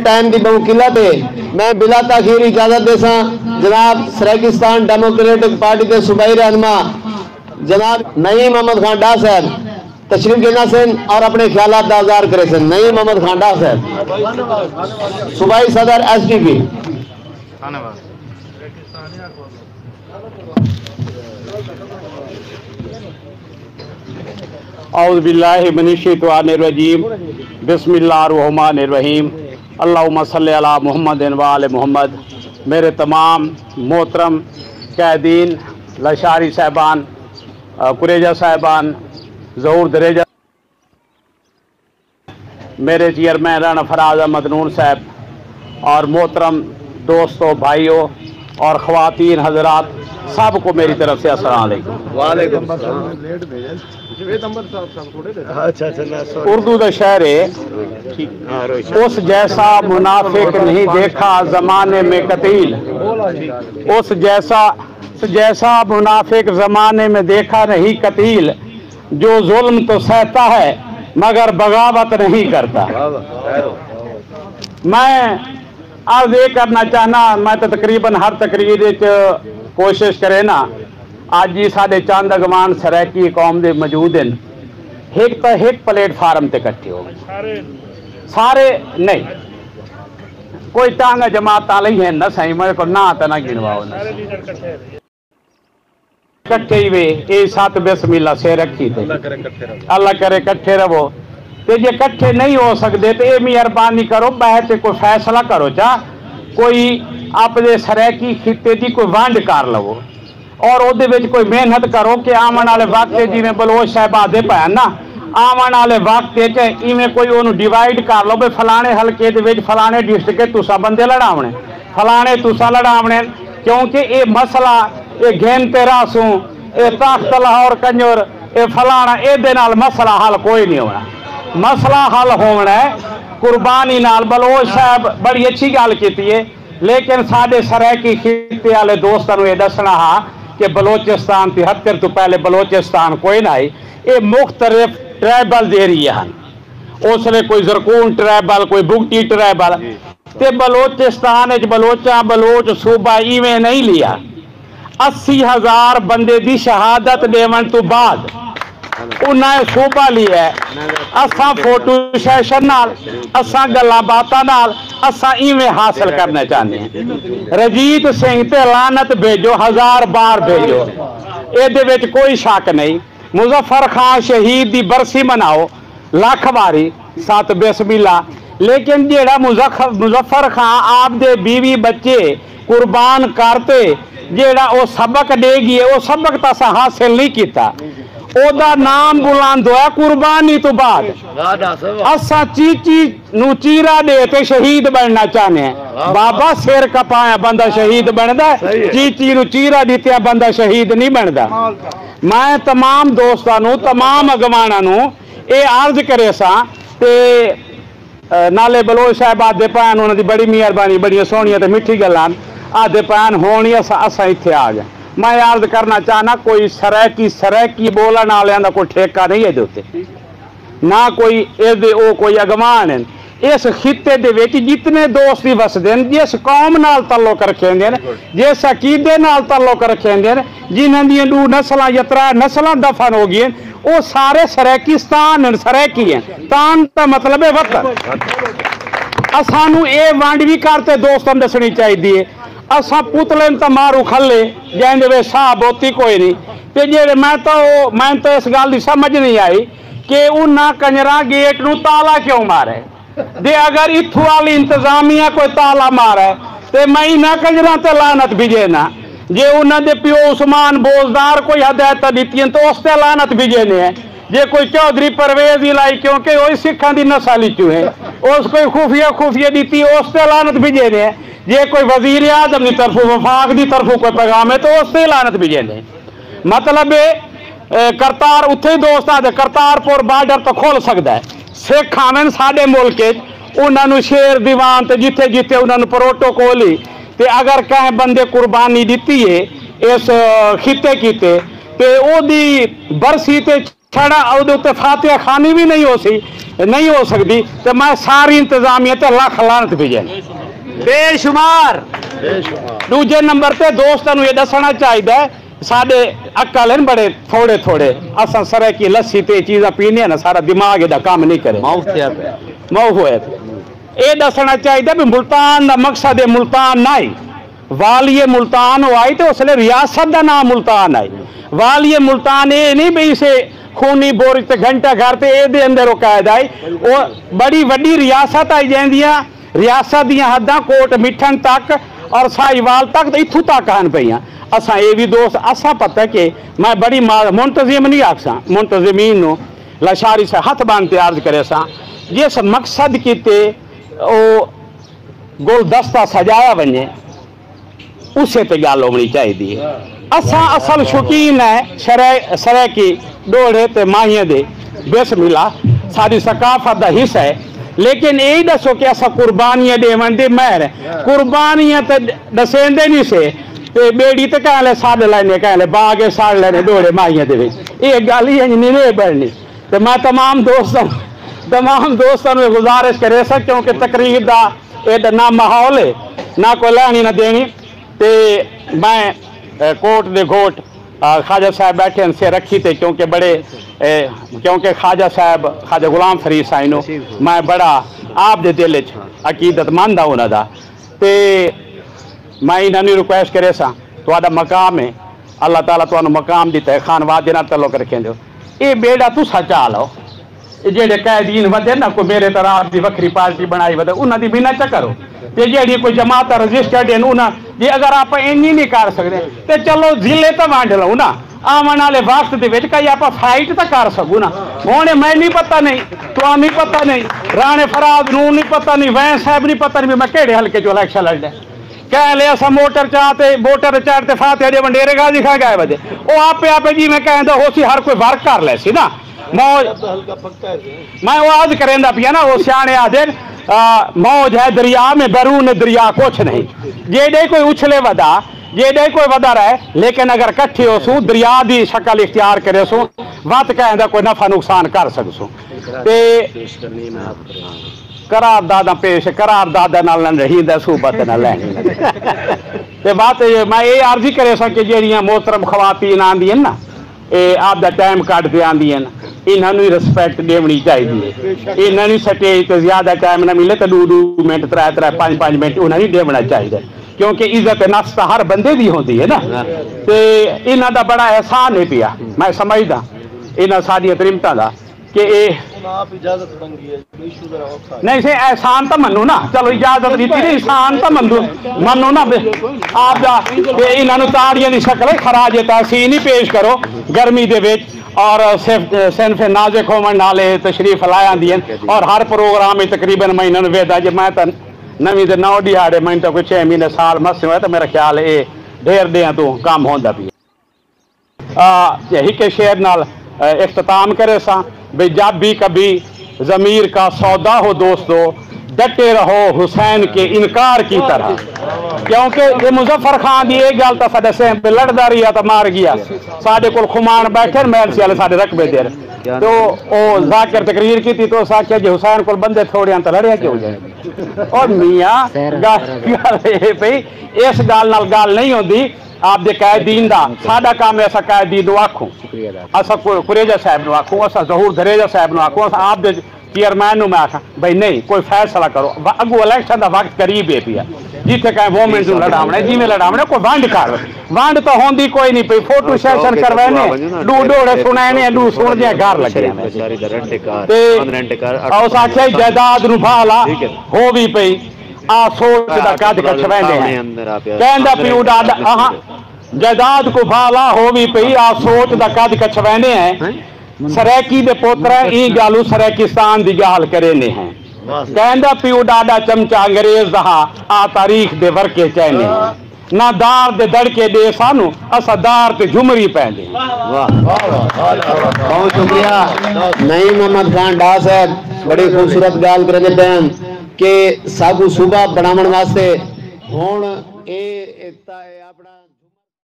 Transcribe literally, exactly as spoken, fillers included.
آئین دی موکلت ہے۔ میں بلا تاخیر اجازت ݙیساں۔ جناب سرائیکستان ڈیموکریٹک پارٹی دے صوبائی رہنما جناب نعیم احمد خان ڈار صاحب تشریف گھن آسن اور اپݨے خیالات دا اظہار کریسن۔ نعیم احمد خان ڈار صاحب، صوبائی صدر ایس ڈی پی۔ اعوذ باللہ من الشیطان الرجیم۔ بسم اللہ الرحمن الرحیم۔ اللہم صلی علی محمد و آل محمد۔ میرے تمام محترم قائدین، لاشاری صاحبان، آ، قریجہ صاحبان، ظہور دریجہ، میرے چیئرمین رانا فراز احمد نون صاحب اور محترم دوستو، بھائیو اور خواتین حضرات، سب کو میری طرف سے السلام علیکم۔ وعلیکم السلام۔ اچھا، اچھا، نہ، سوری۔ اردو دا شعر ہے، اس جیسا منافق نہیں دیکھا زمانے میں قتیل، اس جیسا، جیسا منافق زمانے میں دیکھا نہیں قتیل، جو ظلم تو سہتا ہے مگر بغاوت نہیں کرتا۔ میں عرض یہ کرنا چاہنا، میں تو تقریباً ہر تقریر وچ کوشش کرے نا، اج ہی ساڈے چند اگوان سرائیکی قوم دے موجود ہیں، ایک تو ایک پلیٹ فارم تے کٹھے ہو گئے، سارے نہیں، کوئی تانگہ جماعت تالے ہیں نہ سائیں، میرے کو نہ تنا گنواؤ نہ سائیں۔ کٹھے ہی وے، اے سات بسم اللہ سے رکھی تے۔ اللہ کرے کٹھے رہو۔ اللہ کرے کٹھے رہو۔ تے جے کٹھے نہیں ہو سکدے تے اے مہربانی کرو، بہہ تے کوئی فیصلہ کرو چا، کوئی اپنے سرائیکی خطے دی کوئی ونڈ کر لو اور او دے وچ کوئی محنت کرو کہ آون والے وقت تے جویں بلوچ صاحب آدھے پئے نا، آون والے وقت تے ایویں کوئی اونوں ڈیوائیڈ کر لو بھئی فلانے حلقے دے وچ فلانے ڈسٹرکٹ تساں بندے لڑاونے، فلانے تساں لڑاونے، کیونکہ اے مسئلہ، اے گھن تے راسوں، اے تخت لاہور کنجر، اے فلانا، اے دے نال مسئلہ حل کوئی نہیں ہونا۔ مسئلہ حل ہونا ہے قربانی نال۔ بلوچ صاحب بڑی اچھی گل کیتی ہے، لیکن ساڈے سرائیکی خطے والے دوستاں نوں اے ڈسنا ہا کہ بلوچستان تہتر تو پہلے بلوچستان کوئی نہ ہئی، اے مختلف ٹرائبل ایریے ہن۔ اس ویلے کوئی زرکون ٹرائبل، کوئی بگٹی ٹرائبل، تے بلوچستان اچ بلوچاں بلوچ صوبہ ایویں نہیں لیا۔ اسی ہزار بندے دی شہادت ݙیوݨ توں بعد انہاں اے صوبہ لیا ہے۔ اساں فوٹو سیشن نال، اساں ڳالھاں باتاں نال، اساں ایویں حاصل کرنا چاہندے ہیں۔ رجیت سنگھ تے لعنت بھیجو، ہزار بار بھیجو، اے دے وچ کوئی شک نہیں۔ مظفر خان شہید دی برسی مناؤ، لکھ واری ست بسم اللہ، لیکن جیڑھا مزخ-، مظفر خان آپ دے بیوی بچے قربان کر تے جیڑھا او سبق ݙے ڳئے، او سبق تاں اساں حاصل نہیں کیتا۔ او دا نام بلند ہویا قربانی تو بعد۔ اساں چیچی نوں چیرا ݙے تے شہید بݨنا چاہنے ہیں۔ بابا، سر کپایا بندہ شہید بݨدا ہے، چیچی نوں چیرا ݙتیا بندہ شہید نہیں بݨدا۔ میں تمام دوستاں نوں، تمام اڳواݨاں نوں اے عرض کریساں تے، اے، نالے بلوچ صاحب آدھے پئے ہن، انہاں دی بڑی مہربانی، بڑیاں سوہݨیاں تے مٹھی ڳالھاں آدھے پئے ہن، ہݨ ہی اساں، اساں اتھے آ ڳئے۔ میں عرض کرنا چاہنا، کوئی سرائیکی، سرائیکی ٻولݨ آلیاں دا کوئی ٹھیکہ نہیں ہے دے اتے۔ نہ کوئی ایندے او کوئی اڳواݨ ہن۔ اس خطے دے وچ جتنے دوست وی وسدے ہن، جس قوم نال تعلق رکھیندے ہن، جس عقیدے نال تعلق رکھیندے ہن، جنہاں دیاں ݙو نسلاں یا ترے نسلاں دفن ہو ڳئین، او سارے سرائیکستان ہن، سرائیکی ہن۔ تان دا مطلب ہے وطن۔ اسانوں اے ونڈ وی کر تے دوستاں ݙسݨی چاہیدی ہے۔ اساں پتلے تاں ماروں کھلے، جیندے وچ ساہ بوتی کوئی نہیں۔ تے جیڑھے، میں تاں او، میں تاں اس ڳالھ دی سمجھ نہیں آئی کہ انہاں کنجراں گیٹ نوں تالا کیوں مارے؟ تے اگر اتھوں آلی انتظامیہ کوئی تالا مارے تے میں انہاں کنجراں تے لعنت بھیجینا۔ جے انہاں دے پیو عثمان بوزدار کوئی ہدایتاں ݙتیاں تے اس تے لعنت بھیجینے ہیں۔ جے کوئی چوہدری پرویز الہی، کیونکہ او سکھاں دی نسل اچوں ہے، اس کوئی خفیہ، خفیہ ݙتی، اس تے لعنت بھیجینے ہیں۔ جے کوئی وزیر اعظم دی طرفوں، وفاق دی طرفوں کوئی پیغام ہے تو اس تے لعنت بھیجینے ہیں۔ مطلب ہے، اے، کرتار اتھے ہی دوست آہدے، کرتارپور بارڈر تاں کھل سڳدا ہے۔ سکھ آون ساݙے ملک اچ، انہاں نوں شیر دیوان تے جتھے جتھے انہاں نوں پروٹوکول ہی، تے اگر کہیں بندے قربانی ݙتی ہے اس، اے، خطے کیتے، تے او دی برسی تے ساڑا اودے اتے فاتحہ خوانی وی نئیں ہوسی، نئیں ہو سڳدی۔ تے میں ساری انتظامیہ تے لکھ لعنت بھیجن۔ بے شمار۔ ݙوجھے نمبر تے دوستاں نوں اے ݙسݨا چاہیدا ہے، ساݙے عقل ہن بڑے تھوڑے تھوڑے، اساں سرائیکی لسی تے چیزاں پینے ہیں نا، ساݙا دماغ ایݙا کم نئیں کرے۔ مئو تھیا پیا۔ مئو ہوئے پیا۔ اے ݙسݨا چاہیدا بھی ملتان دا مقصد ہے ملتان نہ ہئی۔ والی ملتان او آئی تے اس لیے ریاست دا نام ملتان آئی۔ والی ملتان اے نہیں بھی اسے خونی بورج تے گھنٹہ گھر تے اے دے اندر او قید آئی۔ او بڑی وڈی ریاست آئی جیندیاں، ریاست دیاں حداں کوٹ مٹھن تک اور ساہیوال تک تے اتھوں تک ہن پئیاں۔ اساں اے وی دوست، اساں پتہ کہ میں بڑی ما-، منتظم نہیں آکھساں، منتظمین نو لاشاری سے ہتھ بن تے عرض کریساں، جس مقصد کیتے او گلدستہ سجایا ونڄے، اسے تے ڳالھ ہووݨی چاہیدی ہے۔ اساں اصل شوقین ہیں شرے-، سرائیکی ݙوہڑے تے ماہیاں دے، بسم اللہ ساݙی ثقافت دا حصہ ہے، لیکن اے ݙسو کہ اساں قربانیاں ݙیوݨ دے ماہر ہیں؟ قربانیاں تے ݙسیندے نہیں سے، تے ٻیڑی تے کہیں لے ساڑ لینے، کہیں لے باغ ساڑ لینے ݙوہڑے ماہیاں دے وچ۔ اے ڳالھ ہی انج نہیں بݨنی۔ تے میں تمام دوستاں، تمام دوستاں نوں گزارش کریساں، کیونکہ تقریر دا ایݙا نہ ماحول ہے، نہ کوئی لہݨی نہ ݙیݨی۔ تے میں، اے، کوٹ دے گھوٹ، آ، خواجہ صاحب ٻیٹھے ہن سر رکھی تے، کیونکہ بڑے، اے، کیونکہ خواجہ صاحب، خواجہ غلام فرید سائیں نوں میں بڑا آپ دے دل وچ عقیدت مند ہاں انہاں دا۔ تے میں انہاں نوں ریکویسٹ کریساں، تہاݙا مقام ہے، اللہ تعالیٰ تہانوں مقام ݙتا ہے، خانوادے نال تعلق رکھیندے ہو۔ اے ٻیڑا تساں چا لو۔ اے جیڑھے قیدین ودے نا، کوئی میرے طرح آپ دی وکھری پارٹی بݨائی ودے، انہاں دی منت چا کرو۔ تے جیڑھی کوئی جماعت رجسٹرڈ ہن، انہاں جے اگر آپ اینجھی نہیں کر سڳدے، تے چلو ضلع تاں ونڈ لو نا۔ آوݨ والے وقت دے وچ کئی آپ فائٹ تاں کر سڳوں نا۔ ہݨ میں نہیں پتہ نہیں، تہانوں پتہ نہیں، رانے فراز نوں نہیں پتہ نہیں، وین صاحب نہیں پتہ نہیں، میں کیڑھے حلقے چوں الیکشن لڑݨا۔ کہیں لے اساں موٹر چا تے، موٹر چڑھ تے فاتحہ ݙیوݨ ڈیرے غازی خان ڳئے ودے۔ او آپے آپے جیویں کہیں دا ہوسی، ہر کوئی ورک کر لیسی نا۔ مو-، میں او عرض کریندا پیا نا، او سیاݨے آہدن، آ، موج ہے دریا میں، بیرون دریا کچھ نہیں۔ جیݙے کوئی اچھلے ودا، جیݙے کوئی ودا رہے، لیکن اگر کٹھے ہوسوں، دریا دی شکل اختیار کریسوں، وت کہیں دا کوئی نفع نقصان کر سڳسوں۔ تے قرارداداں پیش، قرارداداں نال نہ رہیندا، صحبت نہ لہنی۔ تے بات اے، میں اے عرض ہی کریساں کہ جیڑھیاں محترم خواتین آندیاں نا، اے آپ دا ٹائم کڈھ تے آندیاں، انہاں نوں رسپیکٹ ݙیوݨی چاہیدی ہے۔ انہاں نوں سٹیج تے زیادہ ٹائم نہ ملے تے ݙو ݙو منٹ، ترے ترے، پنج پنج منٹ انہاں نوں ݙیوݨا چاہیدا ہے۔ کیونکہ عزت نفس تاں ہر بندے دی ہوندی ہے نا۔ تے انہاں دا بڑا احسان ہے پیا، میں سمجھدا۔ انہاں ساݙیاں تریمتاں دا کہ اے۔ ہن آپ اجازت منگی ہے، کوئی ایشو ذرا اور سارے۔ نہیں سے احسان تاں منو نا، چلو اجازت ݙتی تے احسان تاں منو، منو نا۔ بے-، آپ دا تے انہاں نوں تاڑیاں دی شکل ہے، خراج تحسین ہی پیش کرو گرمی دے وچ۔ اور صف-، صنف نازک ہووݨ نال اے تشریف لائے آندی ہن اور ہر پروگرام وچ تقریباً میں انہاں نوں ویہدا جے میں تاں نویں دے نو ݙیہاڑے، میں تاں کوئی چھ مہینے سال مسے ہوئے، تاں میرا خیال ہے اے ڈھیر ݙینہاں توں کم ہوندا پیا۔ آ، تے ہکے شعر نال، آ، اختتام کریساں، بھئی جب بھی کبھی ضمیر کا سودا ہو دوستو، ڈٹے رہو حسین کے انکار کی طرح۔ کیونکہ اے مظفر خان دی اے ڳالھ تاں ساݙے سینہ تے لڑدا رہیا تاں مار ڳیا۔ ساݙے کول کھماݨ ٻیٹھے ہن، میں ایل سی والے ساݙے رقبے دے ہن۔ تے او، او ذاکر تقریر کیتی تے اس آکھیا جے حسین کول بندے تھوڑے ہن تاں لڑیا کیوں جائے؟ او میاں، ڳالھ، ڳالھ اے پئی، اس ڳالھ نال ڳالھ نہیں ہوندی۔ آپ دے قائدین دا، ساݙا کم ہے اساں قائدین نوں آکھوں، اساں کو-، قریجہ صاحب نوں آکھوں، اساں ظہور دھریجہ صاحب نوں آکھوں، اساں آپ دے چیئرمین نوں میں آکھاں، بھئی نہیں، کوئی فیصلہ کرو، و-، اڳوں الیکشن دا وقت قریب ہے پیا، جتھے کہیں وومنز نوں لڑاوݨے، جیویں لڑاوݨے، کوئی ونڈ کر، ونڈ تاں ہوندی کوئی نہیں پئی، فوٹو سیشن کروینے، ݙو ݙوہڑے سݨینے، ݙو سݨدے گھر لڳے۔ تے اس آکھیا جائیداد نوں بھالا ہو وی پئی، آ سوچ دا قد کچھویندے ہیں۔ کہندا پیو ݙاݙا، آہاں، جائیداد کوں بھالا ہو وی پئی، آ سوچ دا قد کچھویندے ہیں۔ سرائیکی دے پوترا ایں ڳالھوں سرائیکستان دی ڳالھ کریندے ہیں۔ کہندا پیو ݙاݙا چمچہ انگریز دا ہا، آ تاریخ دے ورقے چیندے ہیں۔ نہ دار دے دڑکے ݙے سانوں، اساں دار تے جھمری پیندے ہیں۔ واہ، واہ، واہ، واہ، واہ۔ بہت شکریہ نعیم محمد خان ڈار صاحب، بڑی خوبصورت ڳالھ کریندے پئے ہن کہ ساکوں صوبہ بݨاوݨ واسطے ہݨ اے، اے تا-، اے اپݨا